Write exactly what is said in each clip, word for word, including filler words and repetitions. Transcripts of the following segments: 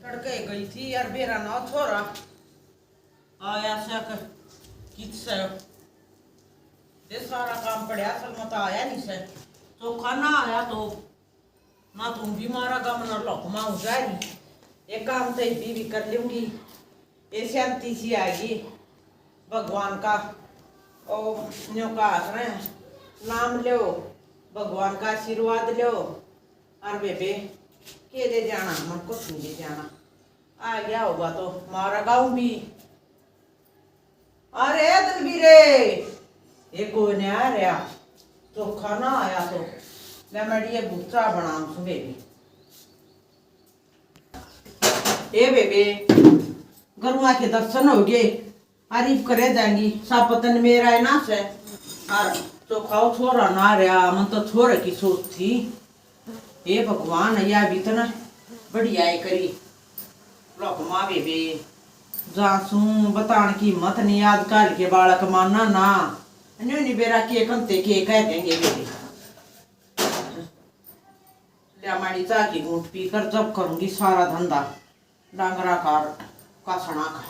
तड़के गई थी यार, बेरा ना छोरा आया से क-, कित से। ये सारा काम पड़ा, असल में तो आया नहीं से। चोखा ना आया तो ना तू भी मारा गम, ना लोक माऊ जा रही। एक काम तो इब्बी भी कर लूंगी, ये शांति सी आएगी। भगवान का ओ न्यो का आसरे नाम लो, भगवान का आशीर्वाद लो। और बेबे, के ले जाना, मन कुछ नहीं ले जाना। आ गया होगा तो मारा गाऊं भी। अरे दलबीरे, ये कोई नहीं आ रहा, चोखा ना आया तो ले मैं ये बुच्चा बनाऊं सु बेबे। ए बेबे, गरुआ के दर्शन हो गए, अरीब करे जाएंगी, सापतन मेरा है ना से, और चोखाओ छोरा ना रहा, मन तो छोरे की सोच थी। हे भगवान, या भी तो ना बढ़िया है करी, लोक माँ बेबे, जासू बतान की हिम्मत नहीं, आजकल के बालक माना ना, न्यू नहीं बेरा के कमते के कह देंगे बेबे। लिया माड़ी चाह की घूंट पी कर जब करूंगी सारा धंधा डांगरा का और कासणा का।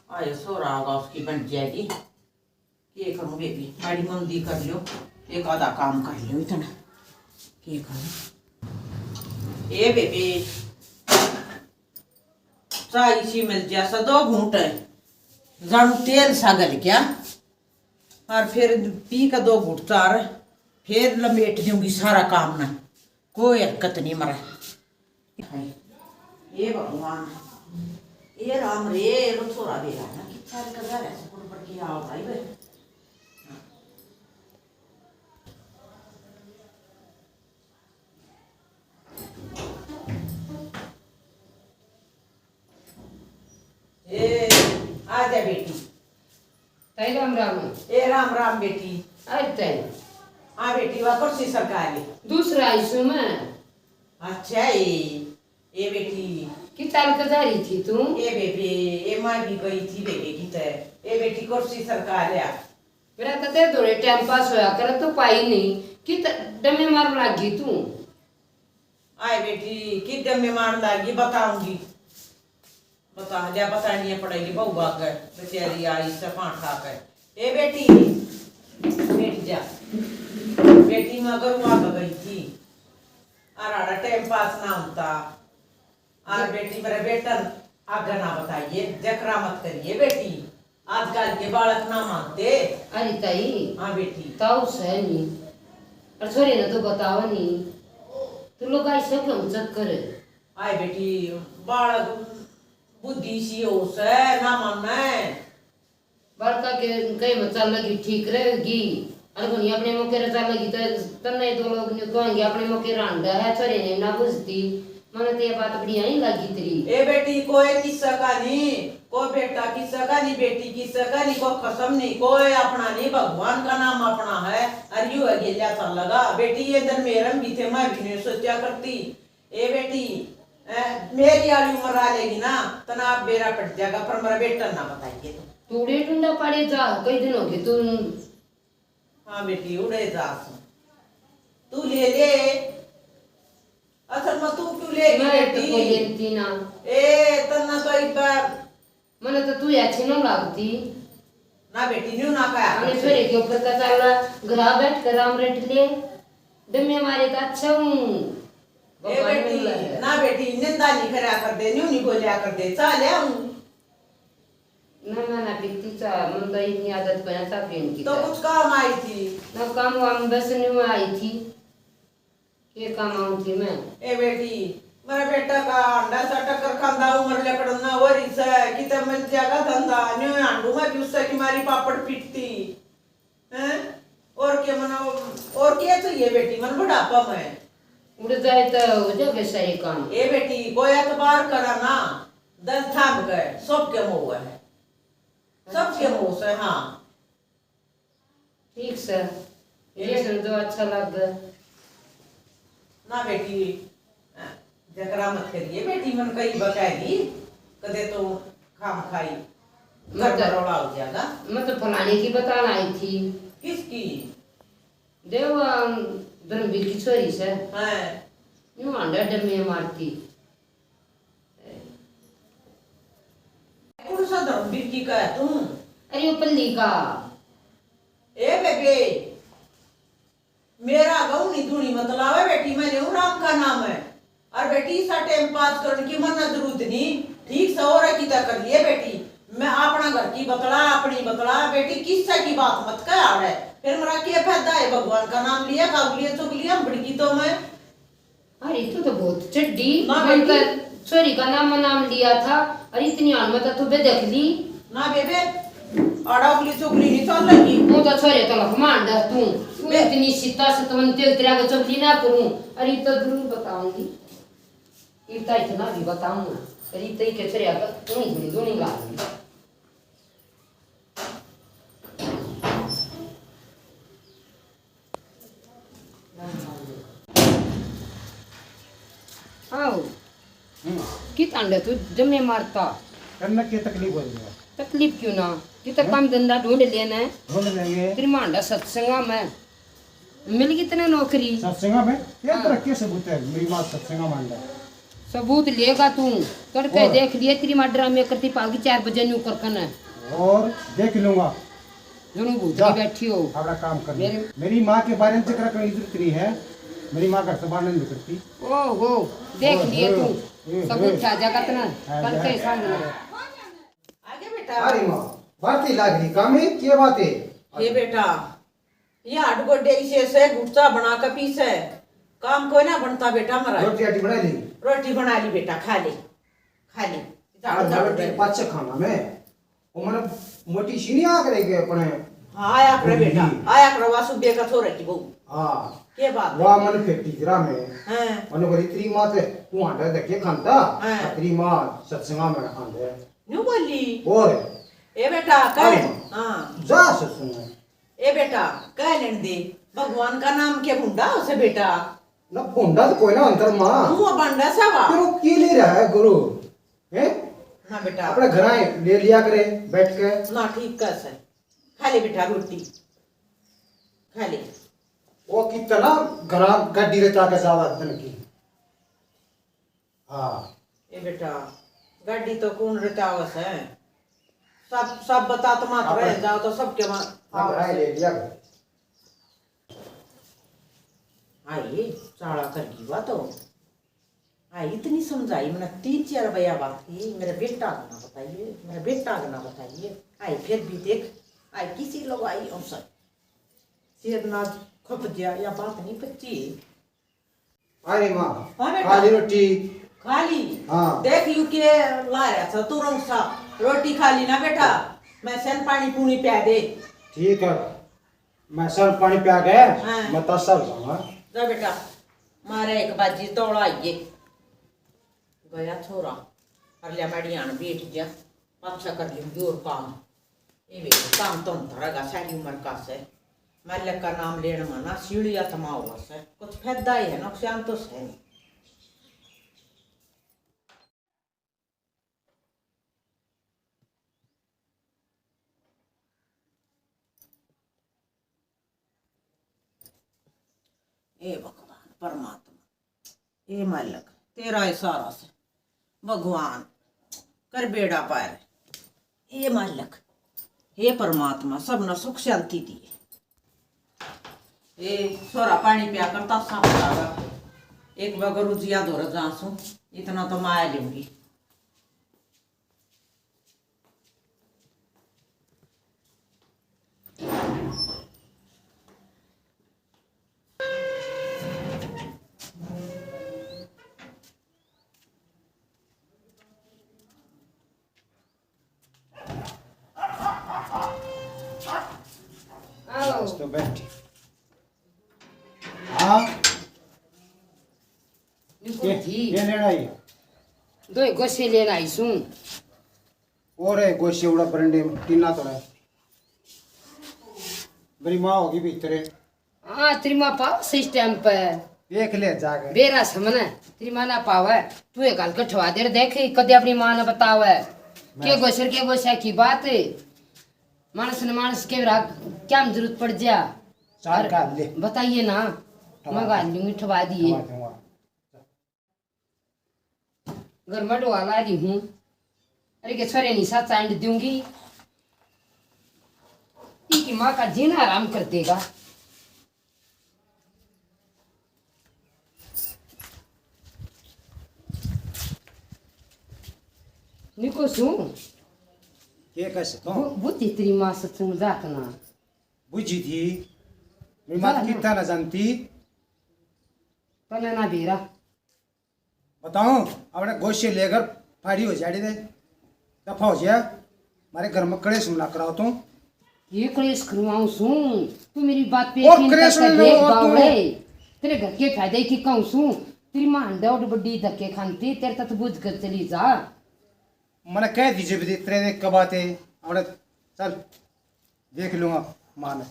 आयो सोरा होगा, उसकी बन जाएगी। के करूं बेबी, माड़ी मंदी कर लियो, एक आधा काम कर लियो इतना। के करूं? ए बेबी, चाय इसी मिल जा सा दो घूंट है, जानू तेल सा गल क्या। और फिर पी के दो घुट चार, फिर लपेट दूंगी सारा काम ना, कोई हरकत नहीं मरा। हे भगवान, ये राम रे, रो छोरा बेरा ना, कितना कर रहा है, सुकुन पर किया हो भाई बे। ए, आ जा बेटी। ताई राम राम। ए, राम राम बेटी। अरे ताई। हाँ बेटी, वा कुर्सी सरका ले। दूसरा आई सु मैं। अच्छा, ए, ए बेटी। की चाल कजारी थी तू? ए बेबे, ए माँ भी गई थी बेबे की ते। ए बेटी, कुर्सी सरका लिया। मेरा कते थोड़े टाइम पास होया करे तो पाई नहीं। कि त-, डमे मार लागी तू। आए बेटी, कि डमे मार लागी, बताऊंगी। बता लिया, बतानी पड़ेगी बहू आगे। बेचारी आई से पांठ खा के। ए बेटी, बैठ जा। बेटी, मैं गरुआ के गई थी। और आड़ा टाइम पास ना होता। और बेटी, मेरे बेटन आगे ना बताइए, जकरा मत करिए बेटी। आजकल के बालक ना मानते। अरे ताई। हाँ बेटी। ताऊ सै नी। और छोरे ने तो बताओ नी। तू लोग ऐसे क्यों चक्कर? आए बेटी, बालक बुद्धि सी हो सै, ना माने। बालका के कहे में चाल लगी ठीक रहेगी, और कोनी अपने मौके रे चाल लगी तो तन्ने दो लोग न्यू कहेंगे, अपने मौके रांडा है, छोरे ने ना बुझती। मने तो ये बात बढ़िया नहीं लगी तेरी। ए बेटी, कोई किस्सा का नहीं, को बेटा किस्सा का नहीं, बेटी किस्सा का नहीं, को कसम नहीं, कोई अपना नहीं, भगवान का नाम अपना है। और यू है गेल्या चाल लगा। बेटी, ये दिन मेरम भी थे, मैं भी नहीं सोचा करती। ए बेटी, ए, मेरी आली उम्र आ लेगी ना, तना आप बेरा पट जाएगा, पर मेरा बेटा ना बताइए तो। तू उड़े टुंडा पाड़े जा, कई दिन हो गए तू। हाँ बेटी, उड़े जा सु। तू ले ले। असल में तू क्यों लेगी मैं तो बेटी? कोई लेती ना। ए, तना तो एक बार मने तो तू ही अच्छी ना लागती। ना बेटी, न्यू ना कहा हमने करते। छोरे के ऊपर का चाला, घरा बैठ कर राम रट ले। डमे मारे तो अच्छा हूँ। ए भगवान बेटी, मिला है। ना बेटी, निंदा नहीं करया कर दे, न्यू नहीं बोलया कर दे, चाह ले आऊं। ना, ना, ना, पीती चाह, मन तो इतनी आदत कोई ना चाह पीने की तो चाह। कुछ काम आई थी? ना काम वाम बस न्यू आई थी। के काम आऊं थी मैं? ए बेटी, मेरा बेटा का अंडा सा टक्कर खांदा, उम्र लकड़न ना हो रही से, किते मिल जाएगा धंधा, न्यू हांडू में भी उससे की मारी पापड़ पीटती, हैं? और के मना, और के चाहिए बेटी, मन बुढ़ापा में। उड़ जाए तो हो जाए सारे काम। ए बेटी, कोई एतबार करा ना, दल थाम के, सब के मोह है, सब के मोह से, हाँ। ठीक सै, ये सुन तो अच्छा लग। ना बेटी, जकरा मत करिए बेटी, मन कई बकाएगी, कदे तो खाम खाई, मैं घर तो, में रौला हो जाएगा। मैं तो फलाने की बताना आई थी। किसकी? देव, अम, धर्मवीर की छोरी से। हाँ। यूं हांडा डमिया मारती। कौन सा धर्मवीर की का है तू? अरे, वो पल्ली का। ए बेबे, मेरा गऊ नहीं धूनी मत लावे बेटी, मैं लेऊं राम का नाम है। और बेटी, इसा टाइम पास करने की मन्ना जरूरत नहीं, ठीक से और किता कर लिए बेटी। मैं अपना घर की बतला, अपनी बतला बेटी, किस्सा की बात मत कह आवे। फिर मेरा के फायदा है, भगवान का नाम लिया, काबुलिया चुगलिया बड़की तो मैं। अरे, तू तो बहुत चड्डी। ना मैं बेटी। तो छोरी का नाम नाम लिया था, और इतनी हाल में तो तू बेदख ली। ना बेबे, आड़ा उगली चुगली नहीं चल रही। वो तो छोरे तो लख मांड तू। तू बे- इतनी सीता सतवन तेल तेरा के चुगली ना करूं। अरे, तो जरूर बताऊंगी। इतना इतना भी बताऊंगा। अरे, तई के छोरे का तू ही दूनी ला। आओ। हम्म। कित हांडे तू जमे मारता? करना के तकलीफ हो रही है? तकलीफ क्यों ना? कितना हैं? काम धंधा ढूंढ लेना है। ढूंढ लेंगे। तेरी मांडा सत्संगा में मिल गई तने नौकरी। सत्संगा में? क्या हाँ। तरह के सबूत है? मेरी माँ सत्संगा मांडा। सबूत लेगा तू। तड़के और? देख लिए तेरी माँ ड्रामे करती पावगी चार बजे न्यू करकन है। और देख लूंगा। दोनों भूतनी जा, बैठी हो। अपना काम कर ले। मेरी माँ के बारे में जिक्र करने की जरूरत नहीं है। मेरी माँ घर से बाहर नहीं निकलती। ओहो, देख लिए तू। सबूत छा जाएगा तना। हाँ, तड़के सामने। आगे बेटा। अरे माँ, भर्ती लाग रही काम है, क्या बात है? ये बेटा, ये हड्ड गोडे इसे से गुटचा बना के पीसे। काम कोई ना बनता बेटा मेरा। रोटी राटी बना ली? रोटी बना ली बेटा, खा ले, खा ले। झाड़ू, झाड़ू रोटी दे। पाछे खाना मैं। वो मैंने मोटी सी नहीं आ करे के अपने। हाँ, आया करे बेटा, आया करे, वाह सुबह का थोड़ा की बहू। हाँ। के बात? वाह, मैंने फेंकी जरा में। हाँ। मैंने बोली, "तेरी माँ ते तू आंडा देखे खानता, हाँ। तेरी माँ सत्संगा में खानते।" न्यू बोली। और? ए बेटा, कह। हाँ। जा सत्संग में। ए बेटा, कह लेन दे, भगवान का नाम के भूंडा हो से बेटा? ना भूंडा तो कोई ना अंतर माँ। मुंह बांडा सा वा। फिर वो की ले रहा है गुरु? हैं? ना बेटा। अपने घर आए, ले लिया करे, बैठ के। ना ठीक कर से। खा ले बेटा रोटी। खा ले। वो कितना घरा गड्डी रे ताके जावा धन की। हाँ। ए बेटा, गाड़ी तो कौन रतावस है? सब, सब बता तो मात रह जाओ तो सबके वहाँ हाँ, भाई ले लिया। आई, चाला कर गई वा तो। आई, इतनी समझाई मैंने, तीन चार बया बात की, मेरे बेटा को ना बताइए, मेरे बेटा को ना बताइए। आई, फिर भी देख, आई, किसी लोग आई, उनसे सिर ना खप गया, या बात नहीं पच्ची। अरे माँ, हाँ बेटा। खा ली रोटी? खा ली। हाँ। देख यू के ला रहा था तू रंग सा। रोटी खा ली ना बेटा, मैं सन पानी पूनी प्या दे। ठीक है, मैं सन पानी प्या के हाँ। मैं तस्सा हो जाऊंगा। जा बेटा, मारे एक बाजी तौला आइए। गया छोरा, अर लिया मैडी आन बैठ गया। पाछा कर लूंगी और काम। ये भी काम तो होता रहेगा, सारी उम्र का से। मालिक का नाम लेने में ना सीढ़िया थमा हुआ से, कुछ फायदा ही है, नुकसान तो है नहीं। ए भगवान परमात्मा, ए मालिक, तेरा इशारा से भगवान कर बेड़ा पार। ए मालिक, हे परमात्मा, सबना सुख शांति दिए। ए छोरा पानी पिया करता सा पड़ागा। एक बगर उजिया धोर जासू, इतना तो मैं आ लूंगी। आओ। बस तो बैठी। हाँ। निकुल ये, जी। ये लेना ही है। दो गोसे लेना ही सूं। और है गोसे उड़ा बरंडे में, टीना तोड़ा। बड़ी माँ होगी भीतरे। हाँ, तेरी माँ पावे इस टाइम पे। देख ले जाके। बेरा समने, तेरी माँ ना पावे। तू एक हल्के ठवा दे, देख कदे अपनी माँ ने बतावे। के गोसर के गोसा की बात है। मानस ने मानस के राग क्या में जरूरत पड़ जा। चार का ले। बताइए ना। ठवा मैं दे। घाल लूंगी, ठवा दिए। ठवा दूंगा। घर में डुआ ला रही हूँ। अरे के छोरे निशा चांद दूंगी, इनकी माँ का जीना हराम कर देगा। निको सू। के कह सकता हूँ? बु-, बुद्धि तेरी माँ सच मजाक ना। बुझी थी, मेरी माँ जा ना। कितना ना जानती। तने ना बेरा। बताओ, अपने गोशे लेकर फाड़ी हो जाड़ी दे, दफा हो जा। मारे घर में कलेश मना कराओ तू। ये कलेश करवाऊं सूं? तू मेरी बात पे और यकीन कलेश करके नहीं देख, हो तू। बावड़े, तेरे घर के फायदे की कहूं सूं? तेरी मां अंडा और बड्डी धक्के खानती, तेरे तक बुझ कर चली जा। मैंने कह दीजिए भी तेरे ने कब आते, अपने चल देख लूंगा माँ ने।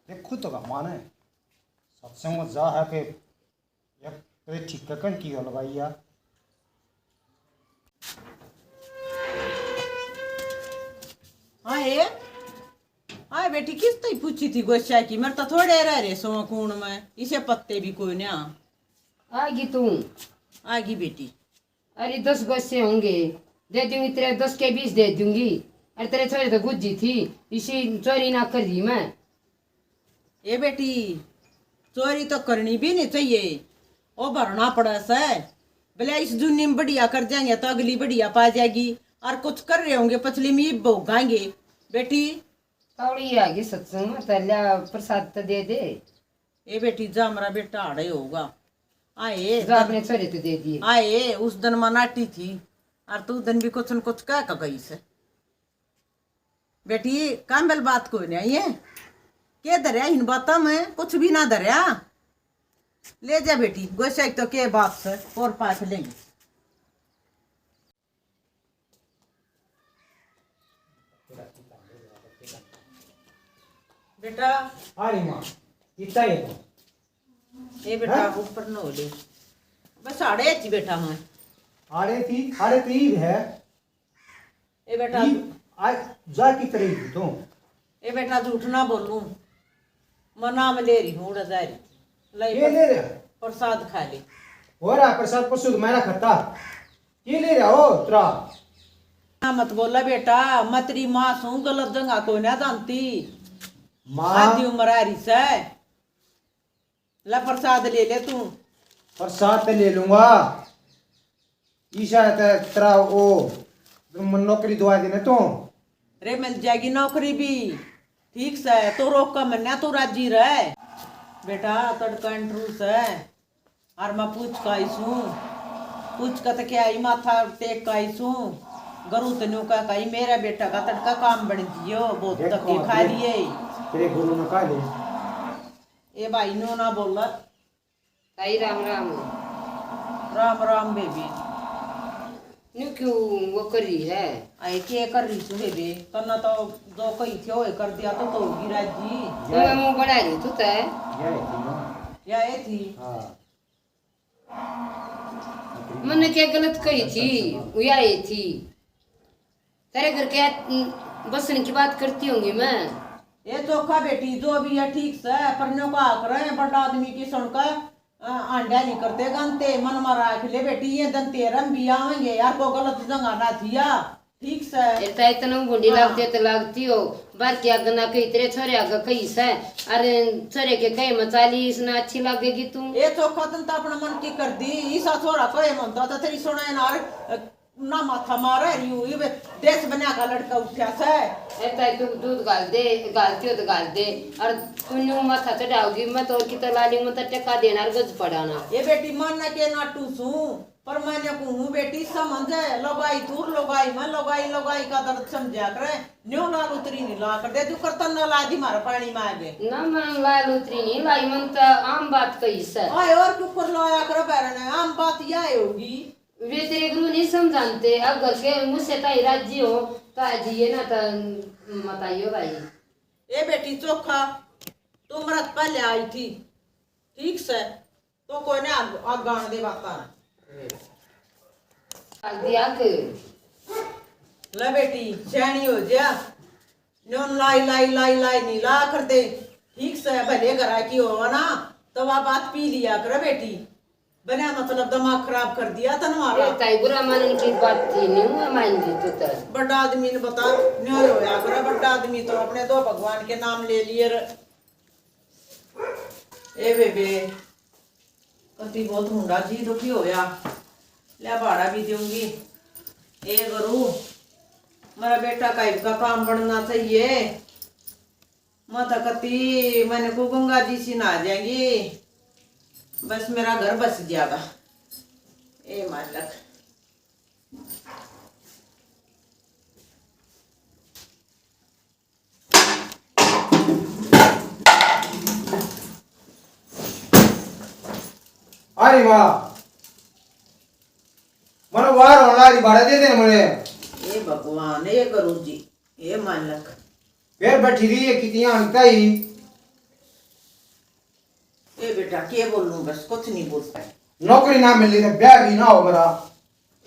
देखो तो का माँ ने सत्संग में जा है के एक तेरे ठीक कन की हो लगाई यार। हाँ है, हाँ बेटी, किस तई पूछी थी गोस्या की? मेरे तो थोड़े रह रहे सो कूण में, इसे पत्ते भी कोई ना। आगी तू? आगी बेटी। अरे दस गोस्से होंगे, दे दूंगी तेरे दस के बीस दे दूंगी। अरे तेरे छोरे तो गुज्जी थी, इसी चोरी ना कर रही मैं। ए बेटी, चोरी तो करनी भी नहीं चाहिए, ओ भरना पड़ा सै। भले इस जूनी में बढ़िया कर जाएंगे तो अगली बढ़िया पा जाएगी, और कुछ कर रहे होंगे पछली में इब भोगाएंगे। बेटी, तावड़ी आ गई सत्संग में, तो ल्या प्रसाद तो दे दे। ए बेटी, जा मेरा बेटा आड़े होगा। आए जा अपने छोरे तो दे दिए। आए उस दिन माँ नाटी थी, और तू दिन भी कुछ न कुछ कह के गई से। बेटी, कांबल बात कोई नहीं है। के धरया इन बातों में? कुछ भी ना धरया। ले जा बेटी, गोसाई तो के बात से और पास लेंगे। बेटा। आ रही माँ, इतना ही है। ए बेटा, हाँ? ऊपर न हो ले। बस आड़े थी बेटा, हाँ। आड़े थी, आड़े तो ईब है। ए बेटा, ई, आ, जा की तरह ही तू। ए बेटा, झूठ ना बोलूं, मैं नाम ले रही हूँ, उड़ा जा रही। ले ये पर-, ले रहा? प्रसाद खा ले। हो रहा प्रसाद, परसों तो मैं ना खाता। ये ले रहा हो तरा? ना मत बोला बेटा, मैं तेरी माँ सूं, गलत जगह को ना जानती। माँ। आधी उम्र आ रही सै। ला प्रसाद ले ले तू। प्रसाद तो ले लूंगा। ईशा ते तेरा ओ नौकरी दवा देने तू। रे मिल जाएगी नौकरी भी। ठीक से तो रोक का मन्या तू राजी रह। बेटा तड़का इंटरू से। और मैं पूछ का आई सूं। पूछ का तो क्या आई माथा टेक का आई सूं। गरु तन्यू का कही मेरा बेटा का तड़का काम बन दियो। बहुत देखो, धक्के खा तेरे, लिए। तेरे गुरु ने कहा ले। ए भाई, न्यू ना बोल। ताई राम राम। राम राम बेबी। न्यू क्यों वो कर रही है? आए के कर रही तू बेबी? तन्ना तो जो कही थी वो कर दिया तो, तो होगी राजी। तो मैं मुंह बढ़ा रही तू तै। या ये थी ना? या ये थी। हाँ। मैंने क्या गलत कही थी? वो या ये थी। तेरे घर के, उम, बसन की बात करती होंगी मैं। ए चोखा बेटी, जो भी है ठीक से, पर न्यो का करे, बड़ा आदमी की सुनकर, अ, आंड्या नहीं करते गानते, मन में राख ले बेटी, ये दिन तेरह भी आवेंगे यार, को गलत जंगा ना थिया, ठीक से। ए, तो इतना गुंडी हाँ। लगते तो लगती हो, बार की आगे ना कही, तेरे छोरे आगे कही से, अरे छोरे के कहे में चालीस ना अच्छी लगेगी तू। ए चोखा, तुम तो अपना मन की कर दी, ईसा छोरा कहे मन तो, तो तेरी सुने ना, अरे, ना माथा मारे रियो, ये देश बना का लड़का उठा से। ए ताई, तू दूध गाल दे, गालती हो तो गाल दे। और तू न्यू माथा चढ़ाओगी, मैं तो और कितना लाली, मैं तो टका देना और गज पड़ाना। ये बेटी, मान ना के नाटू सूं, पर मैंने कहूँ बेटी समझ है, लोगाई दूर लोगाई में, लोगाई लोगाई का दर्द समझा करे। न्यू लाल उतरी नहीं ला कर दे, तू करतन ना ला दी मारा पानी में आगे। ना, मैं लाल उतरी नहीं लाई, मन तो आम बात कही से। आए और क्यों कर लाया कर बैरने, आम बात या होगी। वे तेरे गुरु नहीं समझाते, अब घर के मुझसे ताई राजी हो, ताई जी ये ना तो मत आइयो भाई। ए बेटी चोखा, तू मरत पहले आई थी, ठीक से, तो कोई ने आग, आग गान दे बाता। आग दी आग। ले बेटी, सियाणी हो जा, न्योन लाई, लाई, लाई, लाई नहीं ला कर दे, ठीक से, भले घरा की हो ना, तो वह बात पी लिया कर बेटी। बिना मतलब दिमाग खराब कर दिया तन हमारा। ए ताई, बुरा मानन की बात थी, नहीं हुआ मान ली तू तो। बड़ा आदमी ने बता, न्यो होया करे, बड़ा आदमी तो अपने दो भगवान के नाम ले लिए रे। ए बेबे, कति बहुत मुंडा जी दुखी होया। ले भाड़ा भी दूंगी। ए गुरु, मेरा बेटा का इबका काम बनना चाहिए। मैं तो कति, मैंने को गंगा जी सी नहा जाएंगी, बस मेरा घर बस जाएगा। ए मालक। अरे वाह, मने वार होना री भाड़ा दे दे मने। ए भगवान, ए गुरु जी, ए मालक। फिर बैठी रही है कितनी अंता ही। ए बेटा, के बोलूं, बस कुछ नहीं बोल पाए। नौकरी ना मिली तो ब्याह भी ना हो मेरा।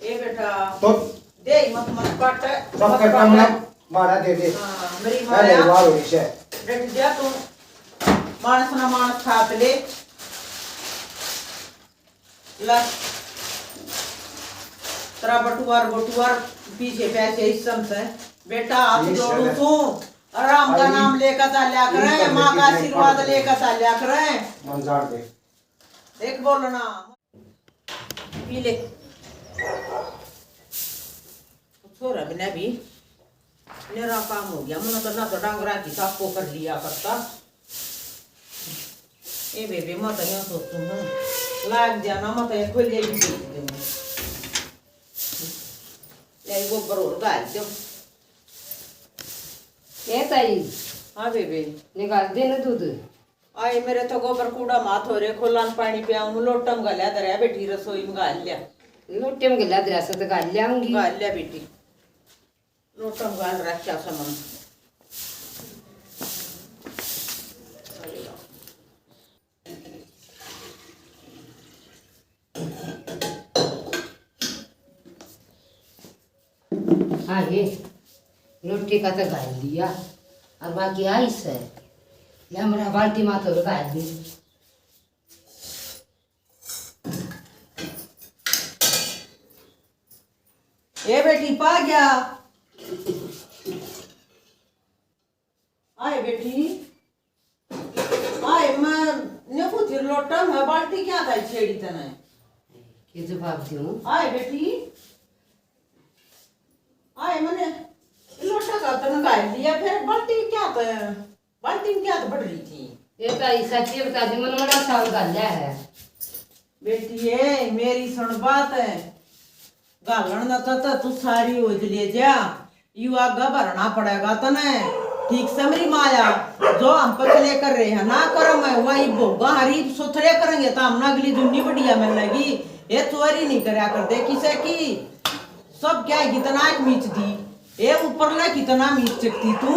ए बेटा, तो दे ही मत, मत काट, सब मत कर काट। कम ना, मारा दे दे। हाँ, मेरी अरे माया। वाह हो इसे। डट जा तू, मानस ना मानस खात ले। ला, तेरा बटुआर, बटुआर पीछे पैसे इस सम से। बेटा, हाथ ठीक जोड़ू है। तू, राम का अरे, नाम लेकर चाल्या करे, ठीक है, माँ का ठीक है, आशीर्वाद ठीक है। लेकर चाल्या करे। मन जान दे। देख बोलना। पी ले। छोरा बिना भी मेरा काम हो गया, मना तो ना तो डांगरा की साफ को कर लिया करता। ए बेबे, मैं तो यूं सोचूं हूँ, लाग जाना, मैं तो ये खोल जाएगी, बेच दूंगी। ले, गोबर और डाल दो। ए ताई। हाँ बेबे। निकाल दे ना दूध। आए मेरे तो गोबर कूड़ा मात हो रे, खोला न पानी पियाऊं, लोटम घाल्या धरया बेटी, रसोई में घाल लिया। लोटे में घाल्या धरया से तो घाल लियाऊंगी। घाल लिया बेटी, लोटम घाल रखा समन। हाँ, ये लोटे का तो घाल लिया, और बाकी आई से, ले हमरा बाल्टी में तो घाल दी। ए बेटी, पा गया। आए बेटी, आए, मैं ने पूछी लोटा में बाल्टी क्या था छेड़ी तने? के जवाब दूं? आए बेटी, आए मने लोटा का तने घाल लिया, फिर बाल्टी क्या था? बाल्टी में क्या तो बढ़ रही थी? ये तो ऐसा चीज बता दी, मन बड़ा साल घाल्या है। बेटी, ये मेरी सुन बात है, घालण न तो, तो तू सारी ओज ले जा, यू आगे भरना पड़ेगा तने। ठीक समरी माया, जो हम पछले कर रहे हैं ना कर्म है, वही भोगा हरी सुथरे करेंगे तो हमने अगली दुनी बढ़िया मिलेगी। ये चोरी नहीं करया कर दे किसे की, सब क्या है, कितना एक मीच दी, ये ऊपर ले कितना मीच चकती तू।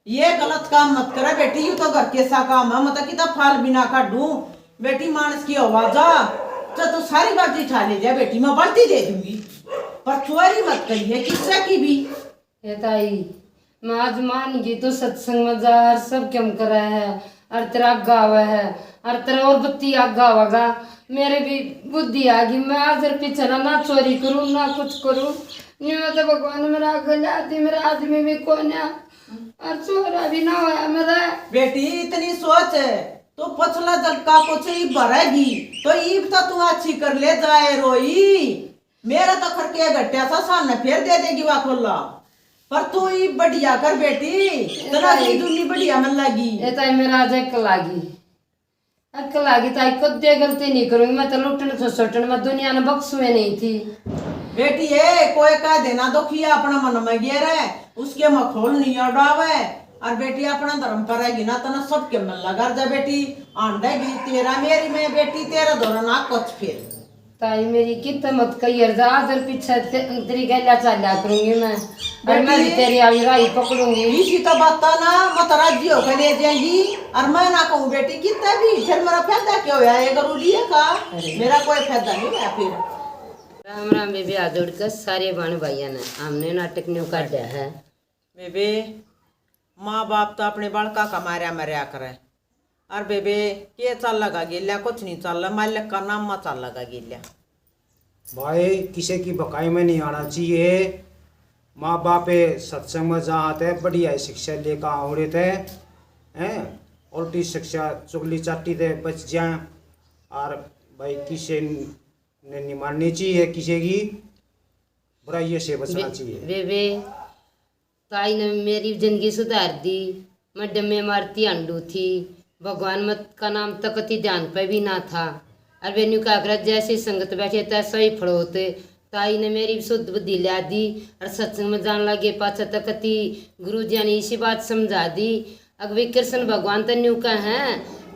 ये गलत काम मत करे बेटी, यू तो घर के सा काम है, मैं तो कितना फाल भी ना काढूं। बेटी, मानस की आवाज आ, तो तू सारी बाजी ठा ले जा बेटी, मैं बाल्टी दे दूंगी, पर चोरी मत करिए किस्सा की भी। हे ताई, मैं आज मान गई, तू सत्संग में जा और सब काम करे है, और तेरा आगा आवे है, और तेरा और बत्ती आगा आवेगा। मेरे भी बुद्धि आ गई, मैं आज और पीछे ना, ना चोरी करूं, ना कुछ करूं। नहीं, मैं तो भगवान मेरा आगे ले आती, मेरा आदमी भी कौन है। और छोरा भी ना होया मेरा। बेटी, इतनी सोच है, तो पछला जग का कुछ इब भरेगी, तो इब तो तू अच्छी कर ले जाए रोई। मेरा तो खर के घटिया सा सामने फेर दे देगी वा खोला। पर तू इब बढ़िया कर बेटी, तेरा ये दुनी बढ़िया मन लगी। ये तो मेरा आज एक लागी। अक्ल आ गई ताई, कदे गलती नहीं करूंगी मैं तो, लुटन छोसटन में दुनिया ने बख्शुए नहीं थी। बेटी, ए कोई का देना दुखी अपना मन में गेर है, उसके में खोल नहीं उड़ावे। और बेटी, अपना धर्म पर रहेगी ना, तना सबके मन लगा जा बेटी। आंडेगी तेरा मेरी में बेटी, तेरा धोरा ना कुछ फिर। ताई मेरी कित मत कही, जा जर पीछे ते-, तेरी गैला चाल्या करूंगी मैं। और मैं भी बेटी, तेरी आली राही पकड़ूंगी। इसी तो बात ना, मत राजी होकर ले जाएगी। और मैं ना कहूँ बेटी कितना भी, फिर मेरा फायदा क्या होया? ये करू लिए का, अरे। मेरा कोई फायदा नहीं होया फिर। राम राम बेबे, हाथ जोड़ के सारे बहन भाइयां ने, हमने नाटक न्यू काटा है। बेबे, माँ बाप तो अपने बालका का मारया मरया करे, अर बेबे, के चालेगा गेल्या? कुछ नहीं चाले, मालिक का नाम में चालेगा गेल्या। भाई, किसी की भकाई में नहीं आना चाहिए। माँ बाप सत्संग में जहाँ थे बढ़िया शिक्षा लेकर आवड़े थे, हैं, उल्टी शिक्षा चुगली चाटी थे बच जाए। और भाई, किसी ने नहीं माननी चाहिए, किसी की बुराइयों से बचना चाहिए। बेबे, ताई ने मेरी जिंदगी सुधार दी। मैं डमे मारती हांडू थी, भगवान मत का नाम तक कती ध्यान पे भी ना था। और वे न्यू कहा करे, जैसी संगत बैठे तैसा ही फल होते। ताई ने मेरी शुद्ध बुद्धि ला दी और सत्संग में जान लगे। पाछे तक कती गुरु जी ने इसी बात समझा दी। अगवे कृष्ण भगवान तो न्यू कहे,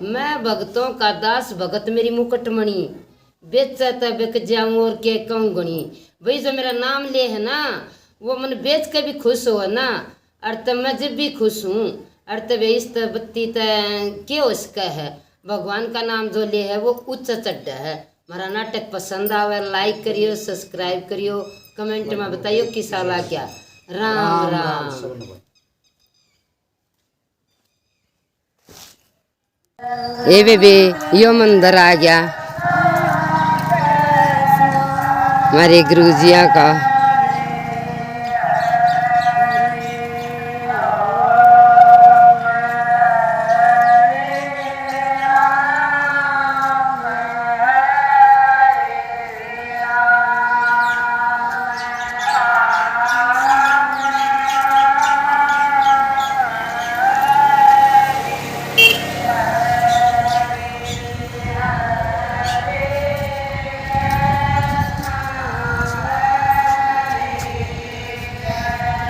मैं भगतों का दास भगत मेरी मुकुटमणि, बेचे तो बिक जाऊं और के कहूं गणी। भाई, जो मेरा नाम ले है ना, वो मन बेच के भी खुश हो ना, और तो मैं जब भी खुश हूँ, और तो वे इस त बत्ती त के हो सके है। भगवान का नाम जो ले है, वो ऊंचा चढ़ है। हमारा नाटक पसंद आवे, like करियो, subscribe करियो, comment में बताइयो किसा लाग्या। राम राम। ए बेबे, यो मंदिर आ गया हमारे गुरुजिया का।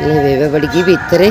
ले बेबे बड़गी भीतर।